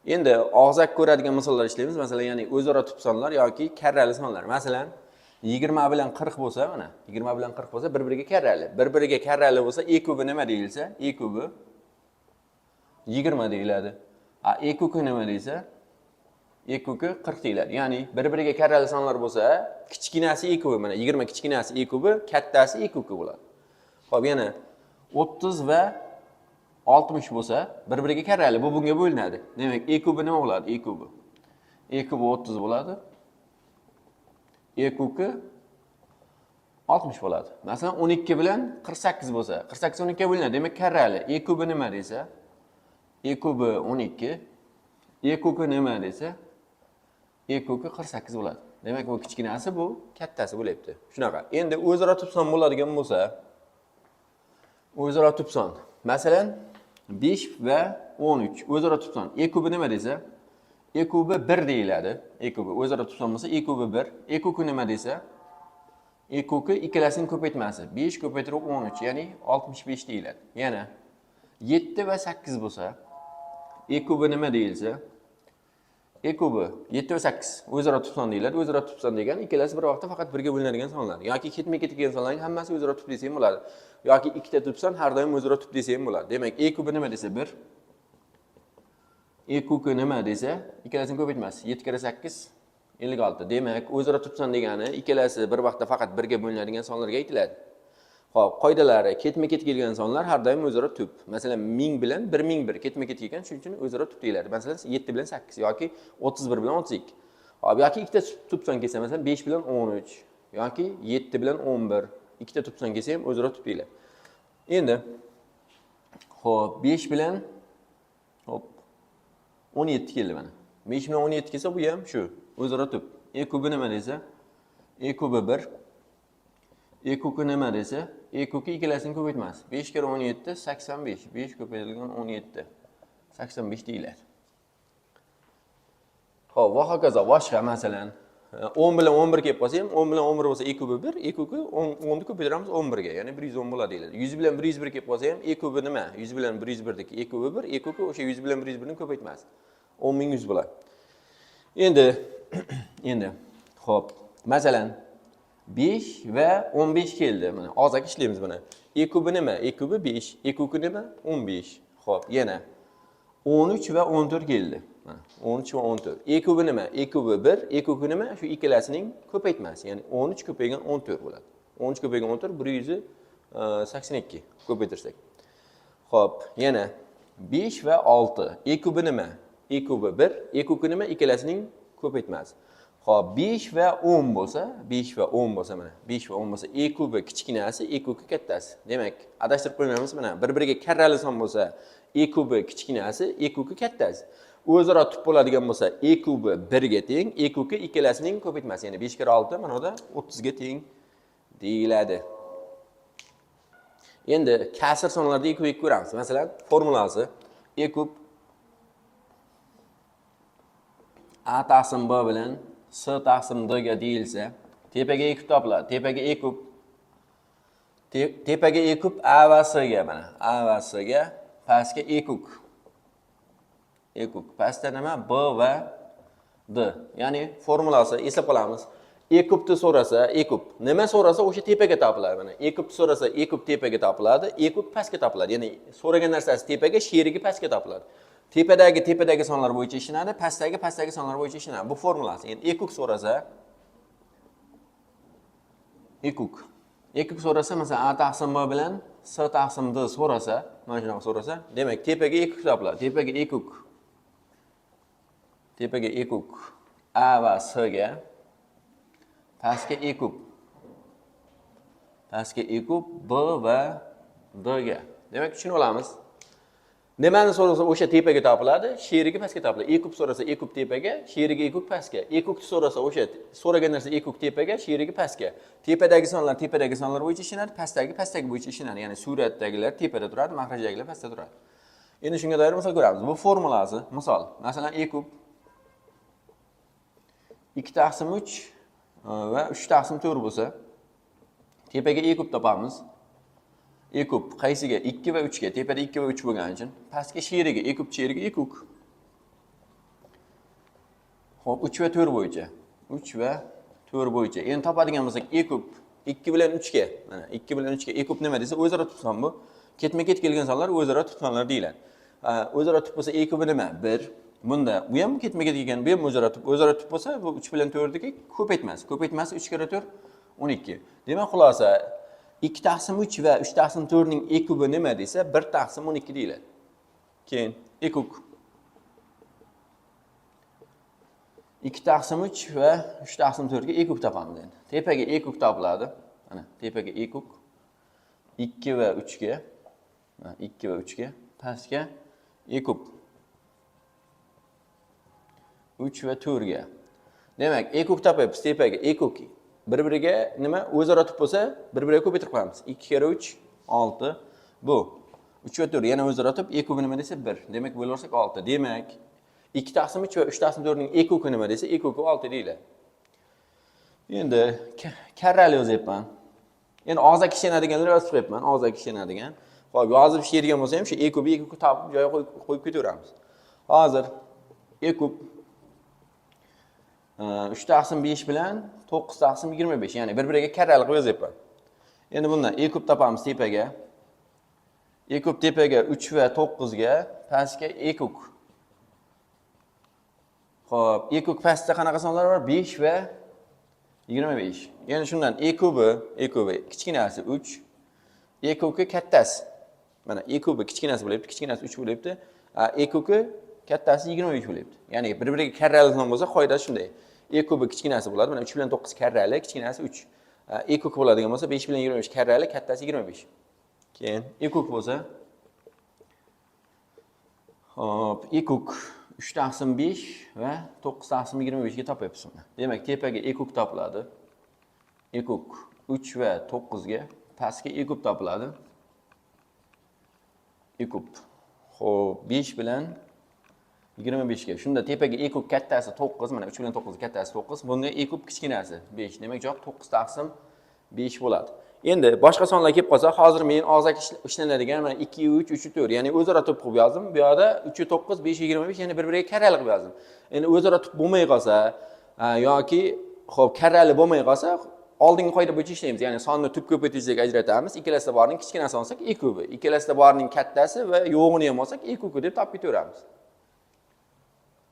Endi og'zak ko'radigan misollar ishlaymiz. Masalan, ya'ni o'zaro tub sonlar yoki karrali sonlar. Masalan, 20 bilan 40 bo'lsa, mana 20 bilan 40 bo'lsa, bir-biriga karrali. Bir-biriga karrali bo'lsa, e kubi nima deyilsa, e kubi 20 deyiladi. A e kubi nima deyilsa, e kubi 40 deyiladi. Ya'ni bir-biriga karrali sonlar bo'lsa, kichkinasi e kubi, mana 20 kichkinasi e kubi, kattasi e kubi bo'ladi. Xo'p, yana 30 va 60 bo'lsa, bir-biriga karrali, bu bunga bo'linadi. Demak, e kubi nima bo'ladi? E kubi. E kubi 30 bo'ladi. E kubi 60 bo'ladi. Masalan, 12 bilan 48 bo'lsa, 48 12 ga bo'linadi. Demak, karrali. E kubi nima desa, e kubi 12, e kubi nima desa, e kubi 48 bo'ladi. Demak, bu kichkinasi, bu kattasi bo'lyapti. Shunaqa. Endi o'zaro tub son bo'ladigan bo'lsa, o'zaro tub son. Masalan, 5 va 13 o'zaro tub son. E kubi nima desa, e kubi 1 deyiladi. E kubi o'zaro tub son bo'lsa, e kubi 1. E kubi nima desa, e kubi ikkalasining ko'paytmasi. 5 ko'paytirib 13, ya'ni 65 deyiladi. Yana 7 va 8 bo'lsa, e kubi nima deyilsa, e kubi 7 va 8 o'zaro tub son deyiladi. O'zaro tub son degani ikkalasi bir vaqtda faqat birga bo'linadigan sonlar yoki ketma-ket kelgan sonlarning hammasi o'zaro tub desa ham bo'ladi. Yoki ikkita tub son har doim o'zaro tub desa ham bo'ladi. Demak, e kubi nima desa 1, e kubi nima desa, ikkalasining ko'paytmasi 7 karra 8 56. Demak, o'zaro tub son degani ikkalasi bir vaqtda faqat birga bo'linadigan sonlarga aytiladi. Xo'p, qoidalari: ketma-ket kelgan sonlar har doim o'zaro tub. Masalan, 1000 bilan 1001 ketma-ket kelgan, shuning uchun o'zaro tub deyiladi. Masalan, 7 bilan 8 yoki 31 bilan 32. Xo'p, yoki ikkita tub son kelsa, masalan, 5 bilan 13 yoki 7 bilan 11, ikkita tub son kelsa ham o'zaro tub deyiladi. Endi xo'p, 5 bilan, hop, 17 keldi mana. 5 bilan 17 kelsa, bu ham shu o'zaro tub. E kubi nima desa, e kubi 1. E kubi nima desa, e kubi ikkalasining ko'paytmasi. 5 karra 17 85. 5 ko'paytirilgan 17 85 deyiladi. Xo'p, va hokazo. Boshqa, masalan, 10 bilan 11 kelib qolsa ham, 10 bilan 11 bo'lsa, e kubi 1, e kubi 10, 10 ni ko'paytiramiz 11 ga, ya'ni 110 bo'ladi deyiladi. 100 bilan 101 kelib qolsa ham, e kubi nima? 100 bilan 101 diki e kubi 1, e kubi o'sha 100 bilan 101 ning ko'paytmasi. 10100 bo'ladi. Endi xo'p, masalan, 5 va 15 keldi. Mana og'zaki ishlaymiz buni. E kubi nima? E kubi 5, e kubi nima? 15. Xo'p, yana 13 va 14 keldi. Mana 13 va 14. E kubi nima? E kubi 1, e kubi nima? Shu ikkalasining ko'paytmasi. Ya'ni 13 ko'paygan 14 bo'ladi. 13 ko'paygan 14 182 ko'paytirsak. Xo'p, yana 5 va 6. E kubi nima? E kubi 1, e kubi nima? Ikkalasining ko'paytmasi. Xo'p, 5 va 10 bo'lsa, 5 va 10 bo'lsa, mana 5 va 10 bo'lsa, e kubi kichkinasi, e kubi kattasi. Demak, adashtirib qo'ymaymiz, mana bir-biriga karrali son bo'lsa, e kubi kichkinasi, e kubi kattasi. O'zaro tub bo'ladigan bo'lsa, e kubi 1 ga teng, e kubi ikkalasining ko'paytmasi, ya'ni 5 karra 6 mana bu 30 ga teng deyiladi. Endi kasr sonlarda e kub ko'ramiz. Masalan, formulasi: e kub a taqsim b bilan s taqsim d ga deyilsa, tepaga e kub topiladi. Tepaga e kub, tepaga e kub a va s ga, mana a va s ga, pastga e kub. E kub. Pastda nima? B va d. Ya'ni formulasi, eslab qolamiz. E kubni so'rasa, e kub. Nima so'rasa, o'sha tepaga topiladi. Mana e kubni so'rasa, e kub tepaga topiladi, e kub pastga topiladi. Ya'ni so'ragan narsasi tepaga, sherigi pastga topiladi. Tepadagi tepadagi sonlar bo'yicha ishlanadi, pastdagi pastdagi sonlar bo'yicha ishlanadi. Bu formulasi. Endi e kub so'rasa, e kub. E kub so'rasa, masalan, a taqsim b bilan s taqsim d so'rasa, mana shunaqa so'rasa, demak, tepaga e kub topiladi. Tepaga e kub. Tepaga e kub a va s ga, pastga e kub. Pastga e kub b va d ga. Demak, tushunib olamiz. Nimani so'rasa, o'sha tepaga topiladi, sherigi pastga topiladi. E kub so'rasa, e kub tepaga, sherigi e kub pastga. E kubni so'rasa, o'sha so'ragan narsa e kub tepaga, sherigi pastga. Tepadagi sonlar tepadagi sonlar bo'yicha ishlanadi, pastdagi pastdagi bo'yicha ishlanadi. Ya'ni suratdagilar tepada turadi, maxrajdagilar pastda turadi. Endi shunga doir misol ko'ramiz. Bu formulasi, misol. Masalan, e kub 2 taqsim 3 va 3 taqsim 4 bo'lsa, tepaga e kub topamiz. E kub qaysiga? 2 va 3 ga. Tepada 2 va 3 bo'lgani uchun pastga sherigi, e kub sherigi e kub. Xo'p, 3 va 4 bo'yicha. 3 va 4 bo'yicha. Endi topadigan bo'lsak, e kub 2 bilan 3 ga. Mana 2 bilan 3 ga e kub nima desa, o'zaro tub son bu. Ketma-ket kelgan sonlar o'zaro tub sonlar deyiladi. O'zaro tub bo'lsa e kubi nima? 1. Bunda bu ham ketma-ket kelgan, bu ham o'zaro tub. O'zaro tub bo'lsa, bu 3 bilan 4 niki ko'paytmas. Ko'paytmasi 3 karra 4 12. Demak, xulosa 2 taqsim 3 va 3 taqsim 4 ning e kubi nima desa, 1 taqsim 12 deyiladi. Keyin e kub 2 taqsim 3 va 3 taqsim 4 ga e kub topamiz endi. Tepaga e kub topiladi. Mana tepaga e kub 2 va 3 ga, mana 2 va 3 ga, pastga e kub 3 va 4 ga. Demak, e kub topyapmiz tepaga. E kub bir-biriga nima o'zaro tub bo'lsa, bir-biriga ko'paytirib qo'yamiz. 2 karra 3 6. Bu 3 va 4 yana o'zaro tub, e kubi nima desa 1. Demak, bo'lsak 6. Demak, 2 taqsim 3 va 3 taqsim 4 ning e kubi nima desa, e kubi 6 deyiladi. Endi karrali yozyapman. Endi og'zaki ishlanadiganlar yozib qo'yapman, og'zaki ishlanadigan. Xo'p, yozib ishlaydigan bo'lsa ham shu e kubi, e kubi topib joyiga qo'yib ketaveramiz. Hozir e kub 3 taqsim 5 bilan 9 taqsim 25, ya'ni bir-biriga karrali qilib yozyapman. Endi bundan e kub topamiz tepaga. E kub tepaga 3 va 9 ga, pastga e kub. Xo'p, e kub pastda qanaqa sonlar bor? 5 va 25. Endi shundan e kubi kichkinasi 3, e kubi kattasi. Mana e kubi kichkinasi bo'lyapti, kichkinasi 3 bo'lyapti. E kubi kattasi 25 bo'lyapti. Ya'ni bir-biriga karrali son bo'lsa, qoidasi shunday. E kubi kichkinasi bo'ladi. Mana 3 bilan 9 karrali, kichkinasi 3. E kub bo'ladigan bo'lsa 5 bilan 25 karrali, kattasi 25. Keyin e kub bo'lsa, hop, e kub 3 taqsim 5 va 9 taqsim 25 ga topyapmiz uni. Demak, tepaga e kub topiladi. E kub 3 va 9 ga, pastga e kub topiladi. E kub. Xo'p, 5 bilan 25 ga. Shunda tepaga e kub kattasi 9, mana 3 bilan 9 kattasi 9, bunga e kub kichkinasi 5. Demak, javob 9 taqsim 5 bo'ladi. Endi boshqa sonlar kelib qolsa, hozir men og'zaki ishlanadigan mana 2 3 3 4, ya'ni o'zaro tub qilib yozdim. Bu yoqda 3 9 5 25, ya'ni bir-biriga karrali qilib yozdim. Endi o'zaro tub bo'lmay qolsa, yoki xo'p karrali bo'lmay qolsa, oldingi qoida bo'yicha ishlaymiz. Ya'ni sonni tub ko'paytirishga ajratamiz. Ikkalasida borning kichkinasini olsak e kubi, ikkalasida borning kattasi va yo'g'ini ham olsak e kubi deb topib ketaveramiz.